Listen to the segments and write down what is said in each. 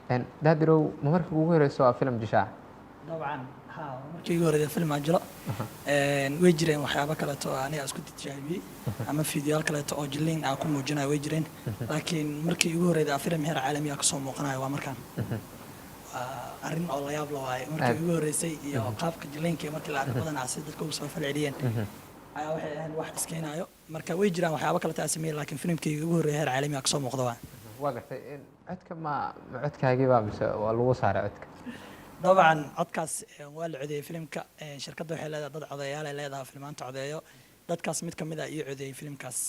Daadirow, ma markii ugu horeyso aa film jishaa? Dabcan haa, markii ugu horreeyay film aan jilo. Way jireen waxyaabo kaleeto oo aniga isku tijaabiyey ama fiidiyoyaal kaleeto oo jiliin aan ku muujinayo way jireen, laakiin markii ugu horreeyay aan film heer caalami ah kasoo muuqanayo waa markaan. Waa arrin oo la yaab la waaye. Markii ugu horreysay iyo qaabka jiliinka iyo markii la arko badanaa si dadka ugu soo falceliyeen ayaa waxay ahayn wax iskeenaayo. Marka way jiraan waxyaabo kaleeto aan sameeyey, laakiin filimkayga ugu horreeyay heer caalami ah kasoo muuqda waa. Waa gartay. Codka ma codkaagiibaa mise waa lagu saaray codka? Dabcan codkaas waa la codeeyey filimka. Shirkadda waxay leedahay dad codeeyaal ay leedahay, filmaanta codeeyo. Dadkaas mid kamid ah ii codeeyey filimkaas,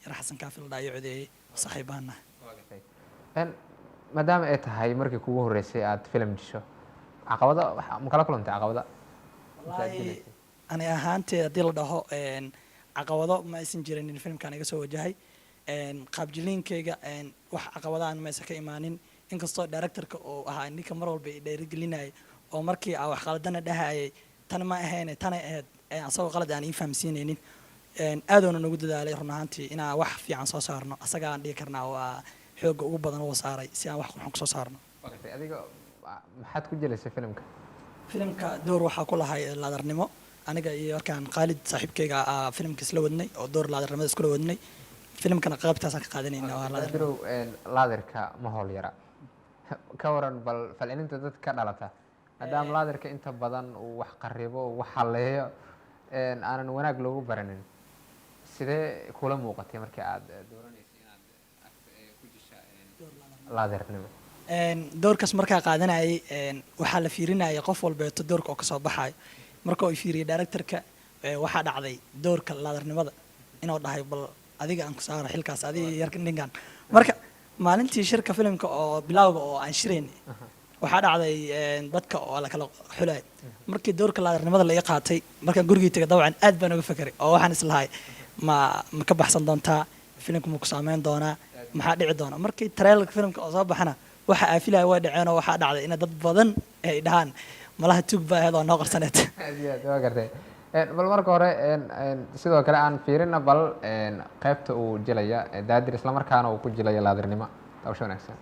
yar Xasan Kaafil dhaa ii codeeyey, saaxiibaana. Waa gartay. Maadaama ay tahay markii kugu horreysay aad film jisho, caqabada ma kala kulantay caqabada? Wallaahi ani ahaantee haddii la dhaho, caqabado ma aysan jirin in filimkan iga soo wajahay. Qaab jiliinkayga wax caqabadaan ma aysan ka imaanin, inkastoo directorka uu ahaa ninka mar walba i dhiirigelinayay oo markii aan wax qaladana dhahayay, "Tan ma ahayne, tanay ahayd," asagoo qalad aan ii fahamsiinaynin. Aadoona nagu dadaalay run ahaantii inaan wax fiican soo saarno. Asaga aan dhihi karnaa waa xoogga ugu badan uu saaray si aan wax qurxan kusoo saarno. Waa gartay. Adiga maxaad ku jilaysay filimka? Filimka door waxaa ku lahay laadarnimo. Aniga iyo markaan Khaalid saaxiibkayga aa filimka isla wadnay oo door laadarnimada iskula wadnay. Filimkana qaybtaasaan ka qaadanayna, waa laadarnimo. Daadirow, laadirka ma howl yara. Ka waran bal falcelinta dadka ka dhalata, maadaama laadirka inta badan uu wax qaribo, uu wax halleeyo, aanan wanaag loogu baranin? Sidee kula muuqatay markii aad dooranaysa inaad ku jisha laadirnimo? Doorkaas markaa qaadanayay, waxaa la fiirinayay qof walbeeto doorka oo kasoo baxayo. Marka uu fiiriyey directorka, waxaa dhacday doorka laadarnimada inuu dhahay, "Bal adiga aan ku saaro xilkaas, adiga yarka ninkan." Marka maalintii shirka filimka oo bilowga oo aan shiraynay, waxaa dhacday dadka oo la kala xulay. Markii doorka laadarnimada la ii qaatay, markaan gurigii tagay, dabcan aad baan uga fekeray oo waxaan islahay, Ma ka baxsan doontaa filimka? Ma ku saameyn doonaa? Maxaa dhici doona?" Markii trailerka filimka oo soo baxana, waxa aa filaya way dhaceen oo waxaa dhacday in dad badan ay dhahaan, "Malaha tuug baa ahayd oo noo qarsaneed." Aad iyo aad, waa gartay. Bal marka hore, sidoo kale aan fiirina bal qaybta uu jilaya Daadir, islamarkaana uu ku jilaya laadirnimo. Taabasho wanaagsan.